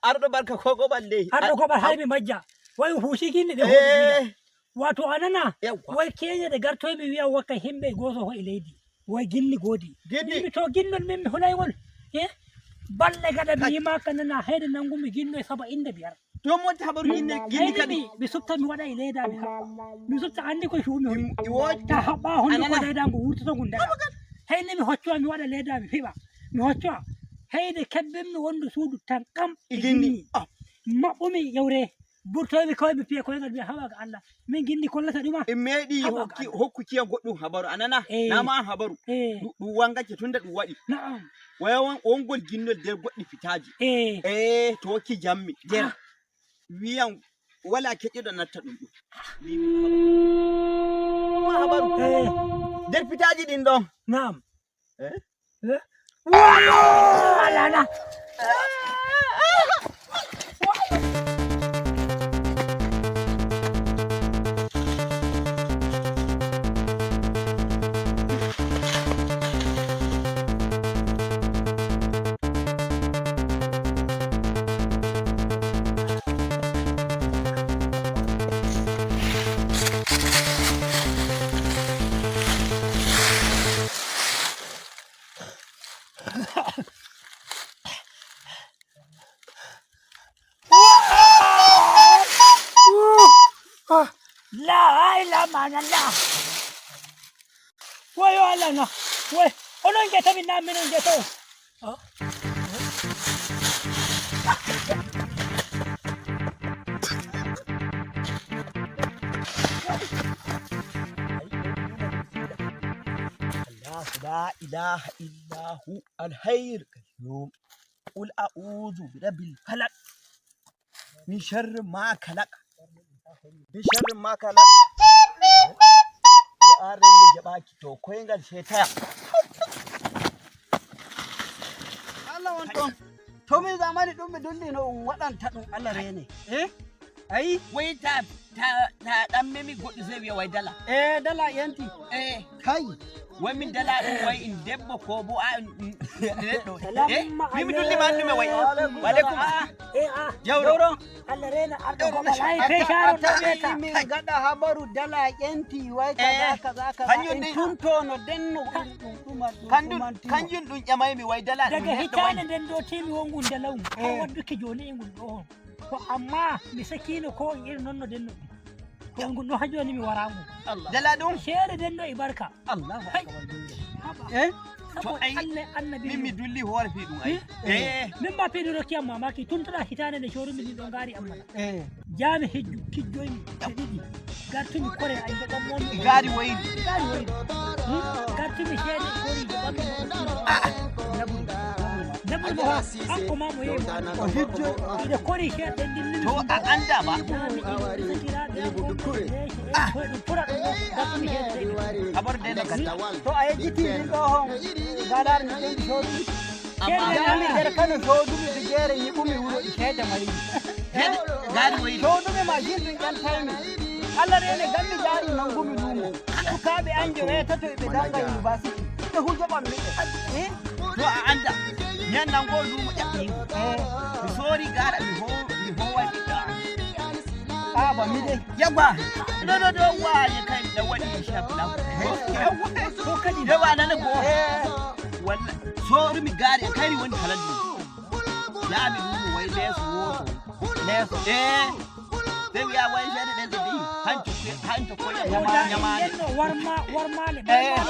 Arɗo barka ko goɓal de. Arɗo goɓal hay mi majja. Wai hushi ginni de hoɗi. Wato anana wai Kenya de gartoymi wiya wakka himɓe goto ho e leydi. Wai ginni godi. Ginni to ginnol min mi hulaygol. Balle gaɗa mi yimaka nana hayde nangumi ginno e 75. To mo habaru ginni ginni kadi mi sufta mi waɗa e leyda mi haɓɓa. Mi sufta andi ko cuumi hon. Ta haɓɓa honduko leyda ngu wurtoto ngu daɗa. Hayne mi hoccowa mi waɗa leyda mi fiɓa. Mi hoccowa. Hayde kebbinmi wondu suudu tan kam e ginni. Maɓɓumi yewre. Burtoymi koye mi piya koyngal mbiya hawa ga Allah. Min ginni kollata ɗuma. En meeɗi hokkukiya goɗɗum habaru anana. Nama an habaru. Ɗum wangake tunda ɗum waɗi. Na'am. Waya wongol ginnol nder goɗɗi fitaji. To hokki jammi nder. Wiyan wala keƴiɗo natta ɗum ɗum. Habaru. Nder fitaji ɗin ɗon. Na'am. Alana. La ilaha illallah. Wayo Allah na. Wai onon geta min na minon geta. Allah la ilaha illahu al-hayyul qayyum. Qul a'udhu bi rabbil falaq. Min sharri ma khalaq. Min sharri ma khalaq. Da arende jaɓaki to koyngal shetaya. Allah won ton. To min zamani ɗum mi dulli no um waɗanta ɗum Allah rene. Ayi wai ta ta dan memi goɗɗo sai wiya wai dala. Dala yanti. Kai. Wai min dala ɗum wai in debbo ko bo a neɗɗo. Mi dulli ma andume wai. Wa alaikum. Jawro. Allah rena arɗo goɓal ay fesharo ta min gaɗa habaru dala ƴenti wai kaza kaza kaza. En tuntono denno ɗum ɗum kanjum ɗum ƴamaymi wai dala. Daga hitande nden ɗo timi wongu dalaw. Ko wadduki joni e ngol ɗo on. Ko amma mi sakino ko on irin nonno denno ɗum. Ko ngu ɗo ha joni mi warangu. Dala ɗum seede denno e barka. Allahu akbar. To ai annabi min mi dulli hoore fi ɗum ai. Min ma fiɗo rokkiyam mamaki tuntoɗa hitande nde corumi ɗi ɗo ngaari ammana. Jaami hejju kijjoymi e ɗiɗi gartumi kore ay joɓan mon gaari woyri. Gaari woyri. Gartumi seede kori joɓanmi naburu. Naburu mo hanko ma mo yehi o hijjo ide kori seede dillimi. To a anda ba. Habaru deno gatta. To a yejjiti ɗin ɗo hon gaɗar mi ƴendi soodumi. Jami nder Kano soodumi fijere yiɓumi wuro e seede mayri. Gaari woyri. Soodumi mashin ɗum ƴantaymi. Allah rene gam mi jaari nangumi luumo. Sukaaɓe anje wetato eɓe danga university. Ɓe hu joɓan miɓe. To a anda. Mi andan go luumo ƴaɓɓingo. Mi soori gaara mi howay ɓiɗɗo am. A ba mi dai. Yagwa. Ɗo ɗo ɗo waye kai da waɗi shabla. Ko kadi Yawa nana go. Walla soorumi gaari e kayri woni kala ɗum. Jaami luumo way leeso woto. Leeso. Sai wiya wai seede ɗen ɗe dehi hanto ko ñamade. Warma warmale.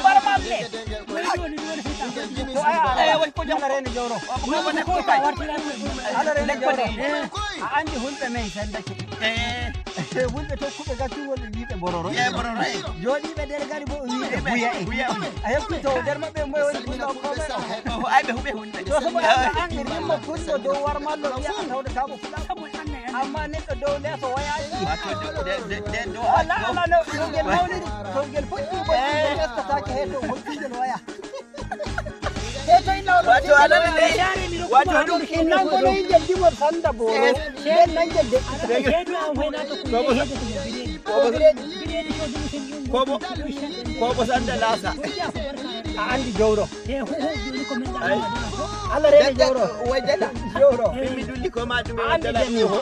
Warmale. Wai joni joni fita. To ai wai ko jam Allah rene jawro. Ko ta wartira Allah rene jawro. A andi hulɓe men sendake. Hulɓe tokkuɓe gaccugol ɓe wiɓe bororo. Bororo. Joɗiɓe nder gari bo wiɓe buya en. A heppi to nder maɓɓe moye woni pullo ko Ay ɓe huɓe hunde. To sabo an e rimmo pullo dow warmallo wiya a tawdata mo fuɗa. Amma neɗɗo dow leeso wayaji. Wato nden ɗo Walla Allah no to ngel mawniri to ngel fuɗɗi bo ngel ƴeftatake he to hokkingel waya. Wato Allah ne wato ɗum Innan gono yingel dimol sanda boro. Nden nangel de'ita. Seedu am hoynata ko Biredi. biredi soodumi sen ƴungo. Kobo sanda lasa. A andi jowro. E hu joni ko min ɗaɗa ko. Allah rene jawro. Way dala. Jawro. Min mi dulli ko ma ɗum Andi dala denno.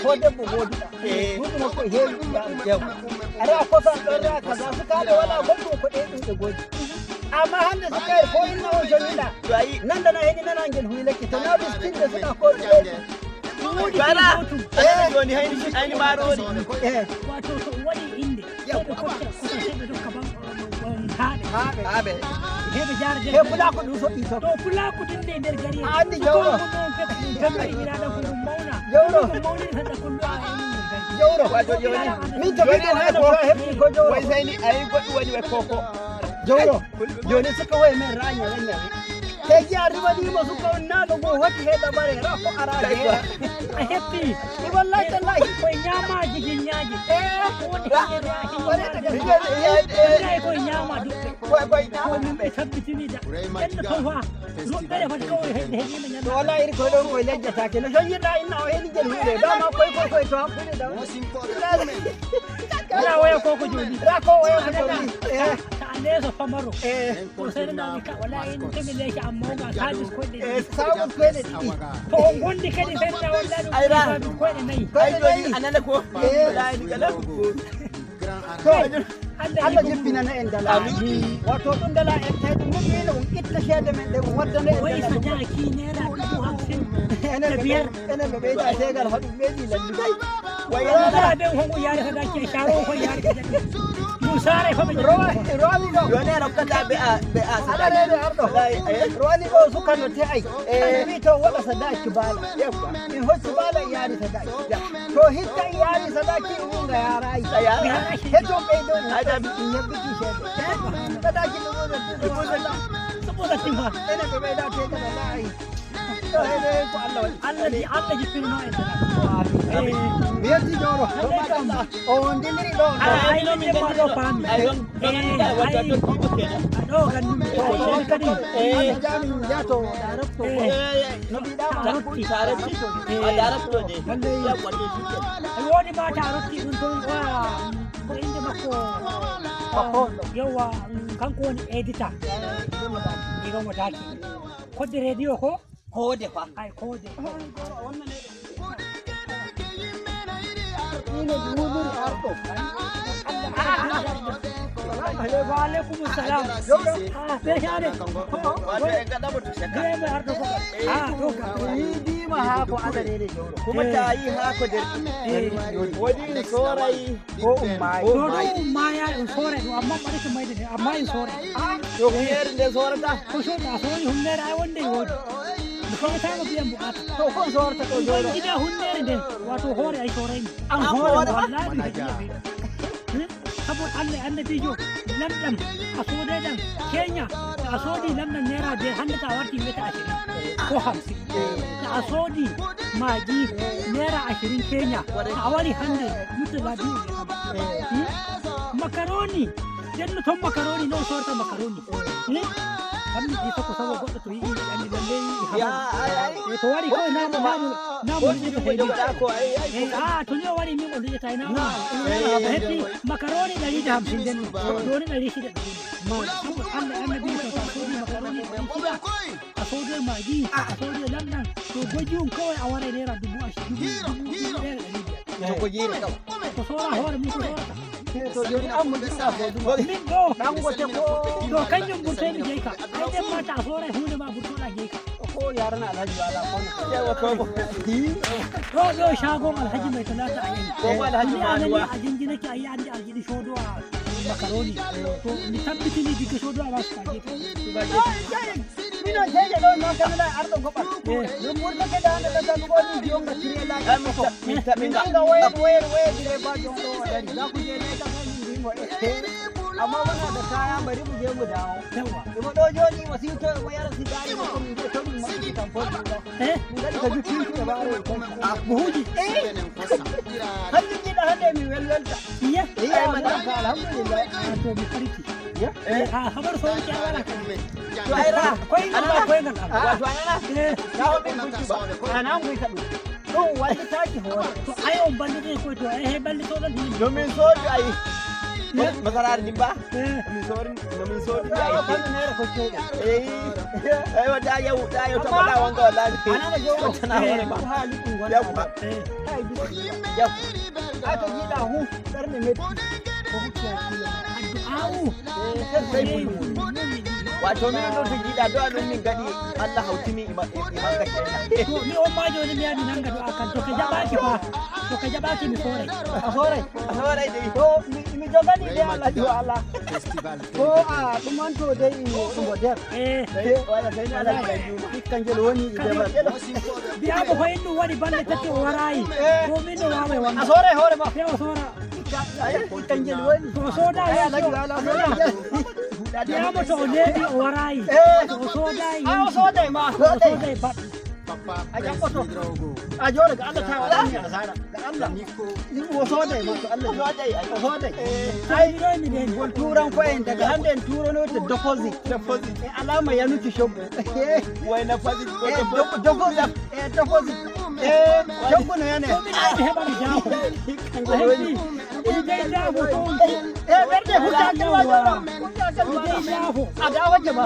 Ko debbo goduɗa. Eh. Duuɓi makko e heewi ɓiɓɓe ara kosam ɗon ra kaza sukaɓe wala goɗɗum ko ɗe ɗum ɓe goodi. Amma hande sukaɓe ko inna o joñiɗa. To ayi Nandana heɗi nana ngel huylake to na biskinde suka ko ɗum. Woodi wala gotum. eh joni hayni hayni marori. Eh. Wato to waɗi inde sey ɓe kocca kusa sey ɓe dokka ban haaɓe Haaɓe. Aɓe. heɓe jara He pulako ɗum soɓi to. to pulaku ɗin nde nder gari A andi jawro. Ɗum ko ɗum mawna. Jawro. Ɗum mawniri tan kollu a en ɗum gari. Jawro. Wato joni. Min to Joni miɗen ha haɗo ko ko heɓi ko jawro. Way sayni ayi goɗɗum waɗi way koko. Jawro. Joni suka woye men ra ñawe ñawe. Te ji a riwanimo suka on naɗo go hoti he dabare ra ko ara heera. A heppi. I wallahi tallahi. Koye ñamaji jinñaji. Eh. Woni Waɗi koye ñama duɓɓe. Koy koy Ko min ɓe tabbitinida. Enno toon fa roɓɓere fati kawai heɓe heɓima To ñanda. wala iri koye ɗon koye lejjatake no soñirɗa inna o heɗi jel huuɗe dama koye koye koye to hakkude daw. Wala waya koko joni. Ra ko oya ko joni. Eh. Ta leeso pamaro. Eh. To sey nani ka wala en temi leyki amma ma sabis koyɗe. Eh sawus koyɗe ɗiɗi. To on gondi kadi sey na walla ɗum Ayra. sabis koyɗe nayi. Ay joni anana ko. Eh. Wallahi ni kala ko. To Allah Allah yigo jippinana en dala. Wato ɗum dala en tawi ɗum wiino ɗum itta ceede men ɗe ɗum waddana en wai dala ɗum. sadaki ₦50,000. Enen da ɓe biyar. Enen ɓe ɓeyda tegal ha ɗum ɓeydi lallude. Wala ɓen hongo yaare sadaki e sharo ko yaare sadaki. Ɗum sare ko ɓe Rowani ɗo. Joni a rokkata ɓe a ɓe a Aɗa rene arɗo. Wallahi eh. Rowani ɗo sukano te ay. Mi wi to waɗa sadaki baala. Min hocci baala e yaari sadaki. To hikka e yaari sadaki ɗum nga yaarayi. A yara. Heton ɓeydo Ada ɗum hebbiti ceede. Sadaki ɗum ɗum saboda timma. Enen ɓe ɓeyda tegal wallahi. Ɗo hede ko Allah waɗi. Allah ji Allah jippinano en dala. Mi yetti jowro. O wondindiri ɗo. Ay no min ma ɗo paami. Ay on ɗon wato to kongo kenan. Ɗo gandumi to kadi. Eh, jami jato darabto. Eh No mbiɗama Ta rotti. Tarabti. A darabto ne. Ya wato shi kenan. Wodi ma ta rotti ɗum toon wa ko inde makko Makko. Yawa kanko woni éditeur ɗigomo daki kodde radio ko Kode fa. ay kode. Ino ɗi wudiri arɗo. Wa alaikum salam. Ah, ɓe Wato en gaɗa mo to shakka. ɓe ardo ko ah to ka Yiidima haa ko adarere jowro. Kuma ta yi hako nder woni sorayi Ko ummayi. ɗo ɗum maya en soore ɗum amma ɓaɗake mayde nde amma en soore. To humere nde sorata. Ko soɗa a soori hunnere ay wonde e woodi mi soratama biyan bukata. To kon sorta ɗo jowro. Gida hunnere nden wato hoore ay soraymi. An hoore ma. Wallahi mi heƴiya ɓe sabu Allah e annabijo lamɗam a sooday ɗam keña to a soodi lamɗam ₦5 hannde to a warti wiyata 20 ko 50 to a soodi maji ₦20 keña to a wari hannde murtala biyu ɓe makaroni denno toon makaroni no sorta makaroni kammi jisa ko sawo goɗɗo to yii andi lalle Ya ai ai. e to wari kawai namo namo namo Woni ko jogoɗa ko ai ai. Eh, ah, to ni o wari min o liƴata ina o heppi makaroni 150 nden joni 600 ɗum sabu Allah annabi to ta soodi makaroni 600 a soodi magi a soodi lamɗam to gojum kawai a waray ₦10,000 1500. To ko jiri kam. Ko sora hoore mum ko sorata. To joni an mo jiɗɗa sodugo. Min ɗo Dangote ko to kanjum ɓurtoymi jeyka ay nden ma ta soray hunde ma ɓurtoɗa jeyka. Ko yarana alhaji wala kono. Yawa ko. Ɗo ɗo shagon alhaji mai talata a yahi. Ko alhaji Ni a nani manuwa. a jinjinake a yi andi a yiɗi sodowa makaroni to mi tabbitini digga sodowa ma spaghetti. Minon ceede ɗo noon kamina arɗo goɓal. Min ɓurtake dande ɗo tan goni jonga tirelaji. Ai min ta min Min ga wayar wayar wayar direba jon ɗo o dari. Za ku je ne ka min mbimo eh. Amma muna da kaya bari mu je mu dawo. Yawa. Imo ɗo joɗi mo siwto mo yara sigari makko min je to min maɓɓiti tan fof min ɗo. Eh, Min gaɗi ka juttinki e ɓaaro e tan. buhuji. Hanjum jiɗa hande mi welwelta. Iye. Iya mana ka alhamdulillah. Ah, to mi farki. Ya. Ah, habar sauki a wala kan. To ai ra. Koyngal ma koyngal am. Wato anana. Eh, Na ho min kucci ba. Ana mu ka ɗum. Ɗum wallitaki hoore. To ai on ballite koy to ai he ballito ɗon hin. Domin soju ai. Masarari ndin ba Eh. min sori no min sodi Awa, ay kamɓe mere kocceɗe. eh ay wada yau da yau ta bada wanga wallahi. Anana jowro. Tana hore ma. Ko haali ɗum gonɗa. Yawwa. Eh. Kai bisimilla. Yau. Ay to jiiɗa hu ɓernde metti ko hutti hakkille ma. Addu'a'u. Eh, Sai bulmuli. Wato min ɗo to giɗa do'a ɗum min gaɗi Allah hautimi e makka kenan. To mi on ma joni mi yaha mi nanga do'a kan to ka jaɓaki fa to ka jaɓaki mi soray. A soray. A soray dai. To mi jogani de Allah jo Allah. Ko a ɗumanto dai imo nder. Eh. Wala sai ni Allah ya juma. Hikka ngel woni e demal. Biyamo ko en ɗum waɗi balɗe 3 o warayi. Eh. To min no wawai A wanga. soray hoore ma. Sai o sora. Hikka ngel woni. To o sodayi Ay Allah jo Allah soray. biyamo to o neeɓi o warayi. Eh. To o sodayi A o soday ma. to o soday baɗɗi. A jaɓɓoto. A jooɗo ga Allah ta waɗani asara. Ga Allah. O soday ma to Allah. Soday ai. O soday. Ai mi ɗo mi deni. Ngol turanko'en daga hande en turonote deposit. Deposit. E alama yanuki coggu. Wai na fasit ko E deposit. deposit. E deposit. E coggu no yane. To min ɗo mi heɓa mi jaafo. Hikka O ngel woni. heɓi mi dai jaafo to on E ɓerde huccakel ma jooɗo. Huccakel mi ma. dai jaafo. A dawaje ma.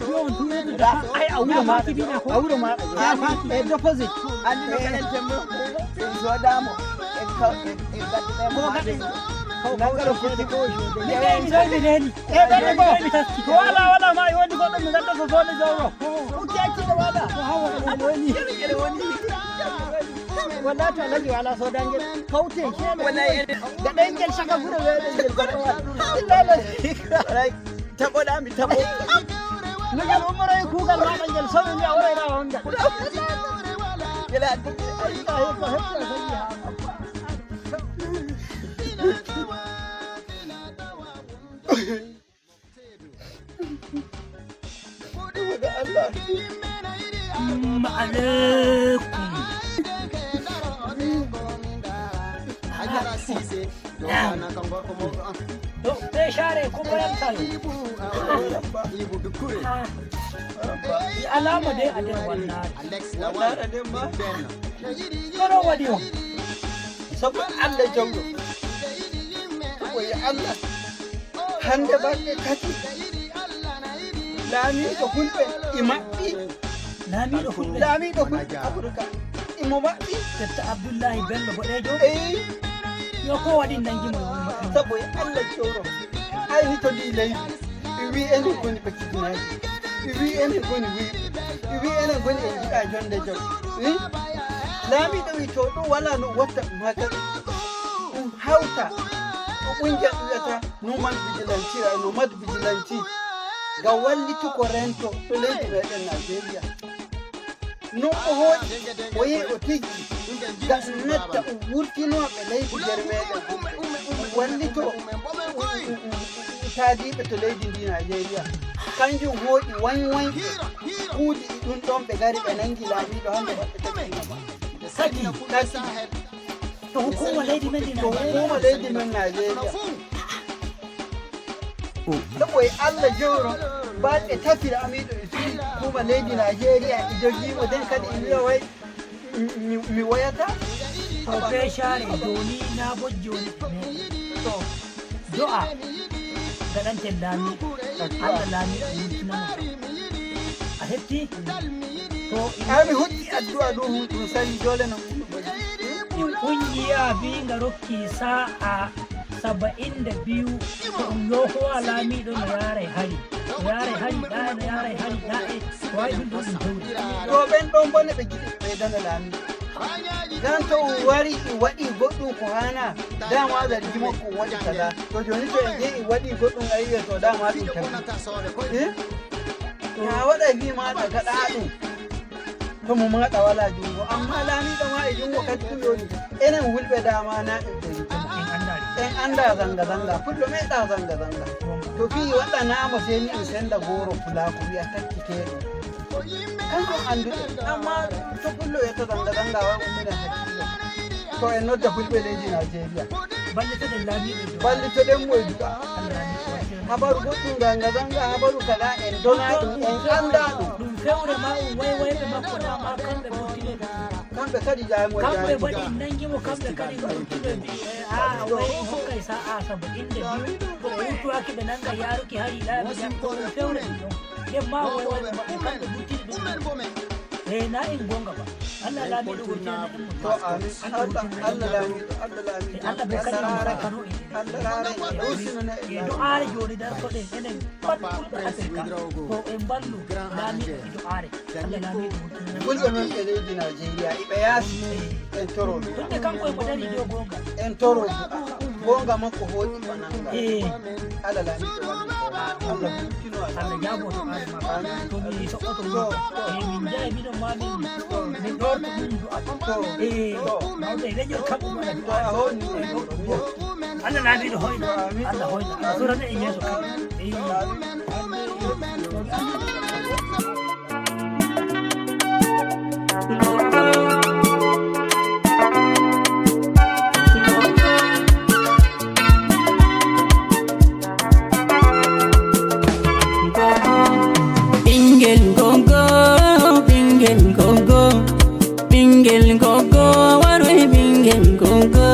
Yo on turoto da. Ai a wuro maɗa. Bina ko. A wuro maɗa. E deposit. Andi no kaɗen tembo en sodamo en kaw en gaddinemo Ko haade gaɗen. nangaro futti ko Mi dai mi ɗo mi deni. E ɓerde ko. Mi taski. To wala wala ma woni goɗɗo mi gadda ko sode jowro. Hucci hakkille wala. To hawa ɗo. Woni. gele woni. Wallahi to alhaji wala sodangel kawte shede. Wallahi. Gaɗen ngel saka gure weɗen ngel. Wallahi taɓoɗa mi taɓo. No ngel ummoro e kuugal maɗa ngel somi mbiya worayra wongal. Gele addu Ko hetti a sayi ha. da Allah. Alaikum. To sai share ko bayan tayo. Alama dai a nder wannan. Wannan den ma. Kono waɗi o. Sabo Allah jawɗo. Sabo Allah. Hande balɗe 3. Laamiɗo hulɓe e maɓɓi. Lamiɗo fulɓe. Laamiɗo hulɓe Afirka imo maɓɓi. Dr. Abdullahi Bello Boɗejo. Eyi. Yo ko waɗi nangimo. Sabo Allah jawɗo. Ay hito ndi leydi. E wi enen goni ɓe kidnaji. E wi enen goni wuyɓe. E wi enen goni en jiɗa jonde jaw. Laamiɗo wi to ɗum wala no watta ɗum haka ɗum hawta ko ƙungiya ɗum wiyata nomad vigilante ay nomad vigilante ngam wallituko rento to leydi meɗen Nigeria. Non o hooƴi o yehi o tiggi ngam netta o wurtinoɓe leydi nder meɗen wallito taadiɓe to leydi ndi Nigeria. Kanjum hooƴi wanwanɓe kuuɗi ɗi ɗum ɗon ɓe gari ɓe nangi laamiɗo hande maɓɓe tati. Saki. Tati. To hukuma leydi men ndi To hukuma leydi men Nigeria. Sabo e Allah jewro balɗe 3 amiɗo e suri hukuma leydi Nigeria e jogiimo nden kadi e wiya way mi woyata. To be share joni na bo joni To do'a gaɗanten laamiɗo Allah laamiɗo wurtinamo a hetti to ami hucci addu'a ɗum ɗum sari dole no. In kungiya binga rokki sa'a 72 to ɗum yohowa laamiɗo no yaray hari no yaray hari ɗa no yaray hari ɗa e to wawi ɗum ɗo ɗum fewri. To ɓen ɗon bone ɓe giɗi ɓeydana laamiɗo gan to o wari e waɗi goɗɗum ko hana dama zargi makko o waɗi kaza to joni to en jehi waɗi goɗɗum a yiya to dama ɗum tafi ta waɗa fi maɗa gaɗa ɗum to mo maɗa wala jungo amma laamiɗo ma e jungo kadi ɗum yoni enen hulɓe dama na en ɓe En andari. En anda zanga zanga fullo meɗa zanga zanga to fi waɗanama seni en senda goro pulaku wiya takkiteɗum kanjum anduɗe amma to pullo wiyata zanga zanga wa ummina hakkilo to en nodda fulɓe leydi Nigeria. Ballitoɗen laamiɗo e dow. Ballitoɗen mo e du'a. Allah laamiɗo wartirana. Habaru goɗɗum zanga zanga habaru kaza en dona ɗum en anda ɗum. Ɗum fewre ma um way wayɓe makko dama kamɓe burtine ɗum. Kamɓe. Kamɓe kadi jaymo. Kamɓe mbaɗi nangimo, kamɓe kadi wurtiɓe mbi a way hokkay sa'a 72 ko ɓe wurtowaki, ɓe nanga yaruki hari laaɓi ɗum fewre ɗum ɗon nden ma way way maɓɓe, kamɓe gurtini ɗum e na en gonga ba. Allah laamiɗo wurtinana en mo. To amin, Allah, Allah laamiɗo, Allah laamiɗo. Allah ɓe kadi mo kano en. Allah raara usinana. E do'are joni dartoɗen enen pat ɓurɓe Africa to en ballu laamiɗo e do'are, Allah laamiɗo wurtinana. Fulɓe men ɓe leydi Nigéria iɓe yaasi en toro ɗum. Tunde kanko emo dari dow gonga. En toro gonga makko hooƴi o nanga. Allah laamiɗo walli, Allah wurtino. Allah jaabo do'are makko to mi soɓɓoto wuro e min jahi miɗon ma min ɗorto ɗum do'a e mawɗo e leñol kamɓe mbaɗa to a do'are. honni Allah laamiɗo hoyna, Allah hoyna, Allah surana e yeeso kadi. Ɓingel gogo, ɓingel gogo, ɓingel gogo, waroy ɓingel gogo.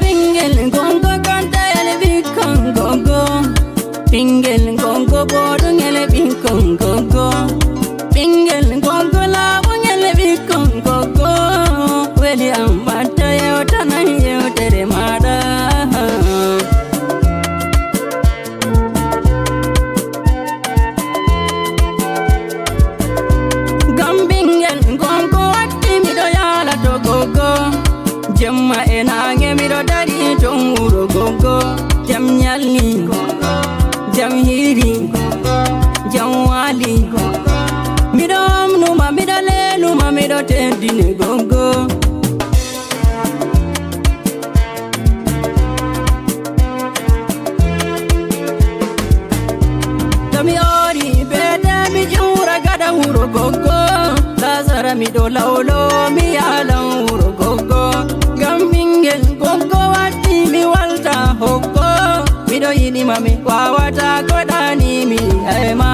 Ɓingel gongo kontayel ɓikkon gogo, ɓingel gongo boɗungel ɓikkon gogo, ɓingel gongo laaɓungel ɓikkon gogo, weli am batta yewtanan yewtere maɗa. Ngam ɓingel gongo watti miɗo yaala to gogo, jemma e naange miɗo dari ton wuro gogo, jam ñalli, jam hiiri, jam waali, miɗo amnuma, miɗo leenuma, miɗo teddine gogo. To mi ori bete mi ƴura gaɗa wuro goggo, lasara miɗo lawlo mi yalan wuro goggo, ngam ɓingel goggo watti mi walta hokko, miɗo yiɗima mi wawata ko ɗanimi ema.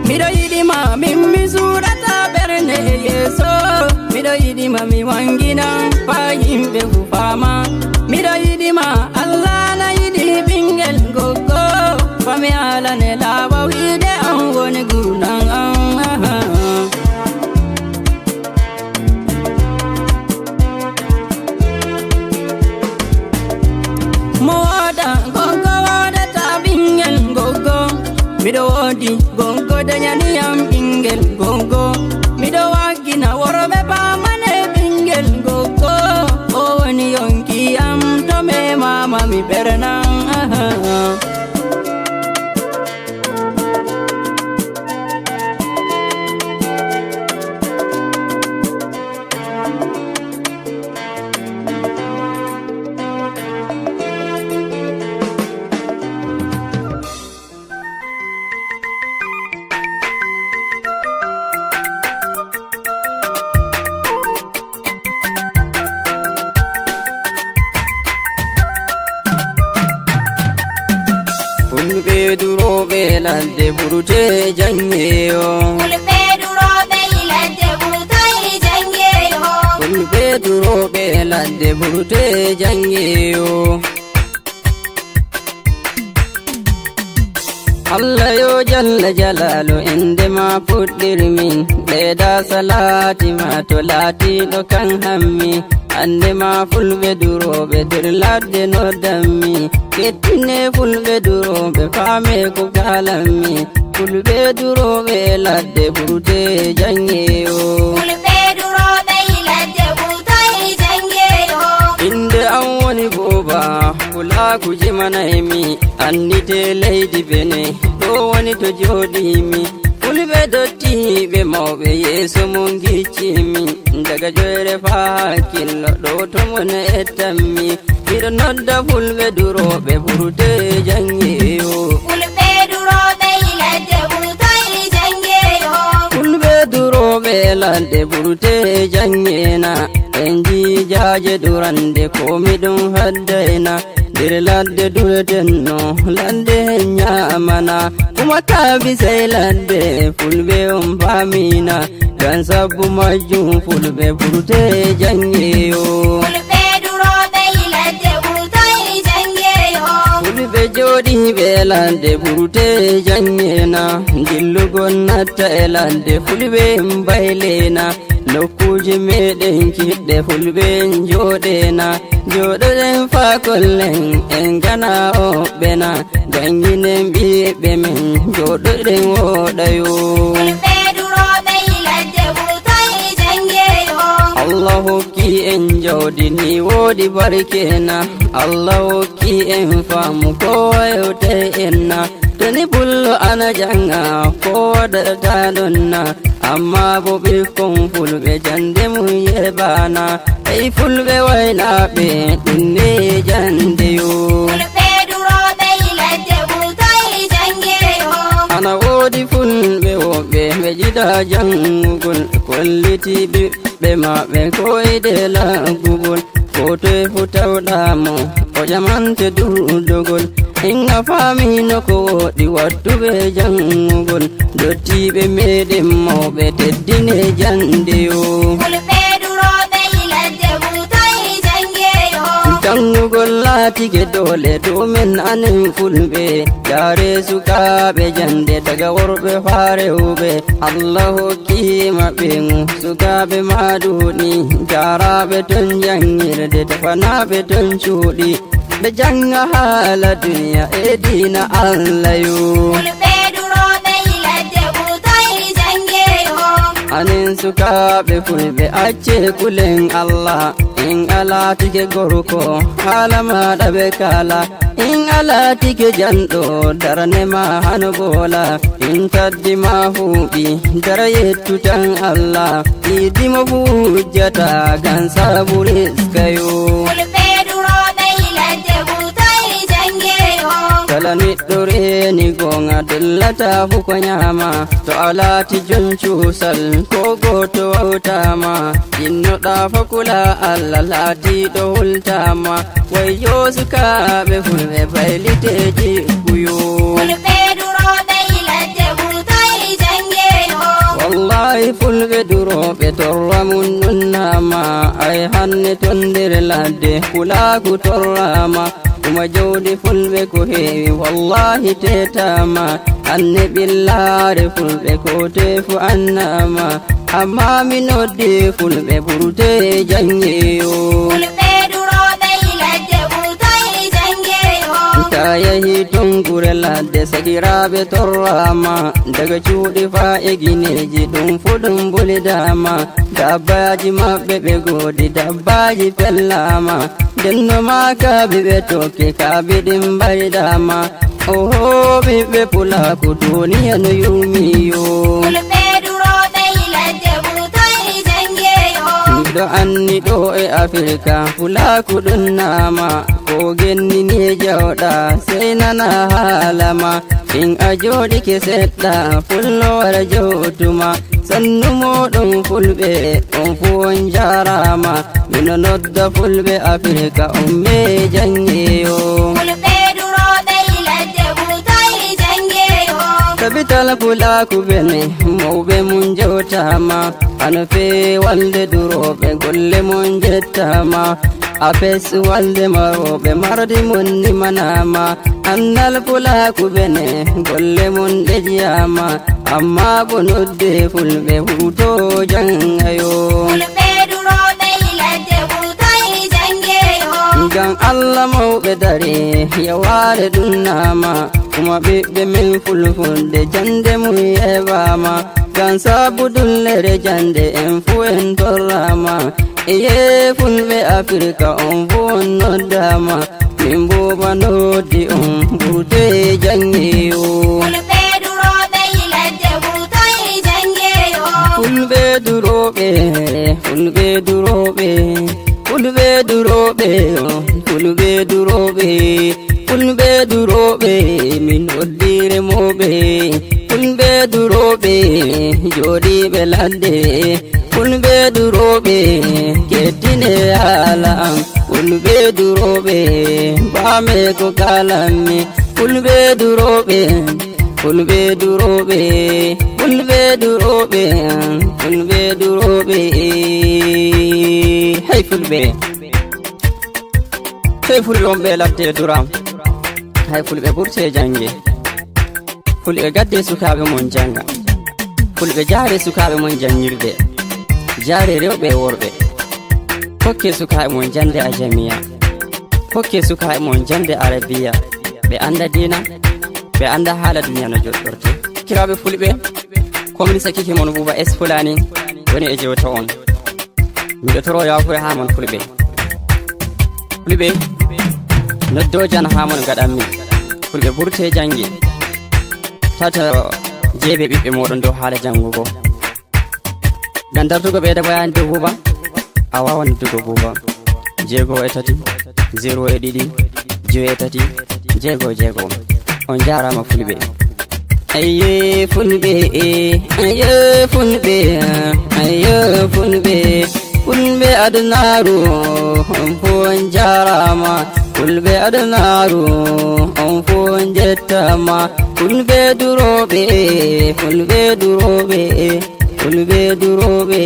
Miɗo yiɗima min mi suɗata ɓernde e yeeso, miɗo yiɗima mi wangina fa yimɓe fu fama, miɗo yiɗima Allah na yiɗi ɓingel goggo, fami alane laaɓa wiide an woni gurnan an. Mo woda gongo wodata ɓingel goggo, miɗo wodi gongo dañaniyam ɓingel goggo, miɗo waggina worɓe pamane ɓingel goggo, o woni yonki am to memama mi ɓernan. Fulɓe duroɓe ladde ɓurte jangeyo. Fulɓe duroɓe ladde ɓurtay jangeyo. Fulɓe duroɓe ladde ɓurte jangeyo. Allah yo jalla jalalu inde ma fuɗɗirmin ɓeyda salati ma to laatiɗo kan hammi ande ma fulɓe duroɓe nder ladde noddanmi kettine fulɓe duroɓe faame ko kalanmi fulɓe duroɓe ladde ɓurde jangeyo. Fulɓe durooɓe ladde ɓurtay jangeyo. Inde an woni boba pulaku jimanaymi andite leydi bene ɗo woni to joɗimi fulɓe dottiɓe mawɓe yeeso mum giccimi daga joyre fa hakkillo ɗo to mon ettanmi miɗo nodda fulɓe duroɓe ɓurde jangeyo. Fulɓe durooɓe ladde ɓurtay jangeyo. Fulɓe duroɓe ladde ɓurte jangena en jijaje durande komi ɗum haddayna nder ladde duretenno ladde hen ñamana kuma kabisay ladde fulɓe on famina gan sabbu majjum fulɓe ɓurte jangeyo. Fulɓe durooɓe ladde ɓurtay jangeyo. Fulɓe joɗiɓe ladde ɓurte jangena dillugol natta e ladde fulɓe mbaylena nokkuje meɗen kiɗɗe fulɓe joɗena joɗoɗen fa kollen en gana oɓɓena janginen ɓiɓɓe men joɗoɗen woɗayo. Fulɓe durooɓe ladde ɓurtay jangeyo. Allah hokki en jawdi ni woodi barkena Allah hokki en faamu kowa yewte enna toni pullo ana janga kowa daɗata ɗonna amma bo ɓikkon fulɓe jande mum yeɓana ei fulɓe waynaɓe ɗumne jande yo. Fulɓe durooɓe ladde ɓurtay jangeyo. Ana woodi fulɓe woɓɓe ɓe jiɗa jangugol kolliti ɓiɓɓe maɓɓe koyde laggugol ko toye fu tawɗamo o ƴamante durdugol inga faamino ko woɗi wattuɓe jangugol dottiɓe meɗen mawɓe teddine jande yo. Fulɓe durooɓe ladde ɓurtay jangeyo. Jangugol laatike dole domin anen fulɓe jare sukaɓe jande daga worɓe faa rewɓe Allah hokkima ɓe sukaɓe maɗuɗi jaraɓe ton jangirde tefanaɓe ton cuuɗi ɓe janga haala duniya e dina Allah yo. Fulɓe durooɓe ladde ɓurtay jangeyo. Anen sukaɓe fulɓe acce kulen Allah in alatike gorko haala maɗa ɓe kala in alatike janɗo darne ma hano bola in taddi ma huuɓi dara yettu tan Allah idimo fujjata gan sabu riskayo. Fulɓe durooɓe ladde ɓurtay jangeyo. Kala neɗɗo reni gonga dellata fu ko nyama to a laati jon cuusal ko goto wawtama innoɗa fa kula Allah laatiɗo hultama wayyo sukaɓe fulɓe bayliteji kuyo. Fulɓe durooɓe ladde ɓurtay jangeyo. Wallahi fulɓe duroɓe torra mum nunnama ay hanne ton nder ladde kulaku torrama kuma jawdi fulɓe ko heewi wallahi tetama hanne ɓillare fulɓe ko tefu annama amma mi noddi fulɓe ɓurte jangeyo. Fulɓe durooɓe ladde ɓurtay jangeyo. Ta yahi ton gure ladde sakiraɓe torrama daga cuuɗi fa e gineji ɗum fu ɗum bulidama dabbaji maɓɓe ɓe godi dabbaji fellama ndenno ma kaabi ɓe tokki kaabi ɗin mbaridama oho ɓiɓɓe pulaku duniya no yurmiyo. Fulɓe durooɓe ladde ɓurtay jangeyo. Miɗo anni ɗo e Afrika fulaku ɗum nama ko gennini jawɗa sey nana haalama in a joɗike seɗɗa fullo wara jowtuma sannu moɗon fulɓe on fu on jarama mino nodda fulɓe Afrika on me jangeyo. Fulɓe durooɓe ladde ɓurtay jangeyo. Tabital pulaku bene mawɓe mum jewtama hano fewalde duroɓe golle mum jettama. Apes walde maroɓe mardi mun nimanama. Annal pulaku bene golle mun ɗe jiyama. Amma bo nodde fulɓe huto jangayo. Fulɓe durooɓe ladde wurtoy jangeyo. Ngam Allah mawɓe dare yaware ɗum nama. Kuma ɓiɓɓe min fulfulde jande mum yeɓama. Ngam sabu dullere jande en fu en torrama. Iye fulɓe Afrika on fu on noddama. Min buba noddi on ɓurde jangeyo. Fulɓe durooɓe ladde wurtoy jangeyo. Fulɓe duroɓe, fulɓe duroɓe, fulɓe duroɓe, fulɓe duroɓe, fulɓe duroɓe, min noddiremoɓe. Fulɓe duroɓe joɗiɓe ladde, fulɓe duroɓe kettine haala am, fulɓe duroɓe bame ko kalanmi, fulɓe duroɓe, fulɓe duroɓe, fulɓe duroɓe, fulɓe duroɓe. Hey fulɓe, hey fulɓe wonɓe ladde duram, hay fulɓe ɓurte jange, fulɓe gadde sukaɓe mon janga, fulɓe jaare sukaɓe mon jangirde, jaare rewɓe e worɓe, hokke sukaɓe mon jande ajamiya, hokke sukaɓe mon jande arabiya, ɓe anda dina, ɓe anda haala duniya no joɗɗorte. Kiraɓe fulɓe, komin sakike mon Buba Es Fulani woni e jewta on. Miɗo toro yafure ha mon fulɓe. Fulɓe noddojan ha mon gaɗanmi. Fulɓe ɓurte jangi, tata jeeɓe ɓiɓɓe moɗon dow haala jangugo. Ngam dartugo ɓeyda bayani dow Buba, a wawan noddugo Buba 6 3 0 2 8 6 6. On jarama fulɓe. Ayye fulɓe, ayye fulɓe, ayye fulɓe, fulɓe adnaru on fu on jarama. Fulɓe adnaru on fu on jettama. Fulɓe duroɓe, fulɓe duroɓe, fulɓe duroɓe.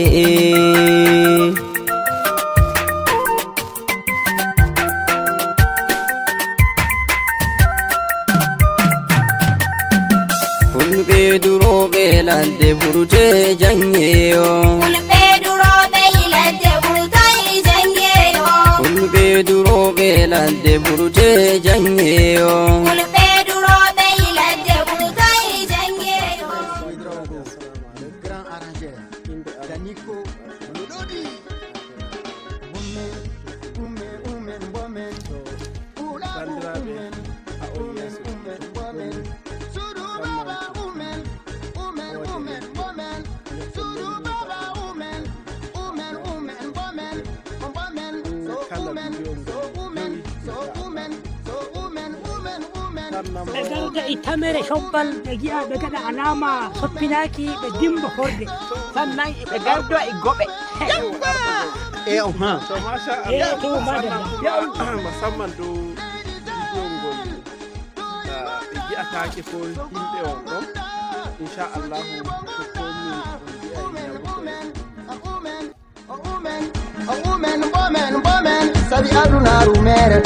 Fulɓe duroɓe ladde ɓurte jangeyo. Fulɓe durooɓe ladde wurtoy jangeyo. Fulɓe duroɓe ladde ɓurte jangeyo. Fulɓe durooɓe ladde wurtoy jangeyo. Le grand arrangeur Daniko Lododi. Ume, ume, ume, women. Bandiraɓe ha on yeeso. Umen, women. Sudu baba, umen, umen, umen, women. Sudu baba, umen, umen, umen, women. Women, so Kala umen, video so umen, so umen, so umen, umen, umen. Tannam. Ɓe garda e tamere cobbal, ɓe gi'a ɓe gaɗa alama soppinaki, ɓe dimba horde. Sannan ɓe gardo e goɓe. Eh, oh, ha. To masha Eh, Allah, to madalla. sannan kuma musamman dow bidiyon ngol ɓe gi'atake ko yimɓe on ɗon, inchallahu to komi on gi'ay ñamugo. Women, women, women, sabi adunaru mere.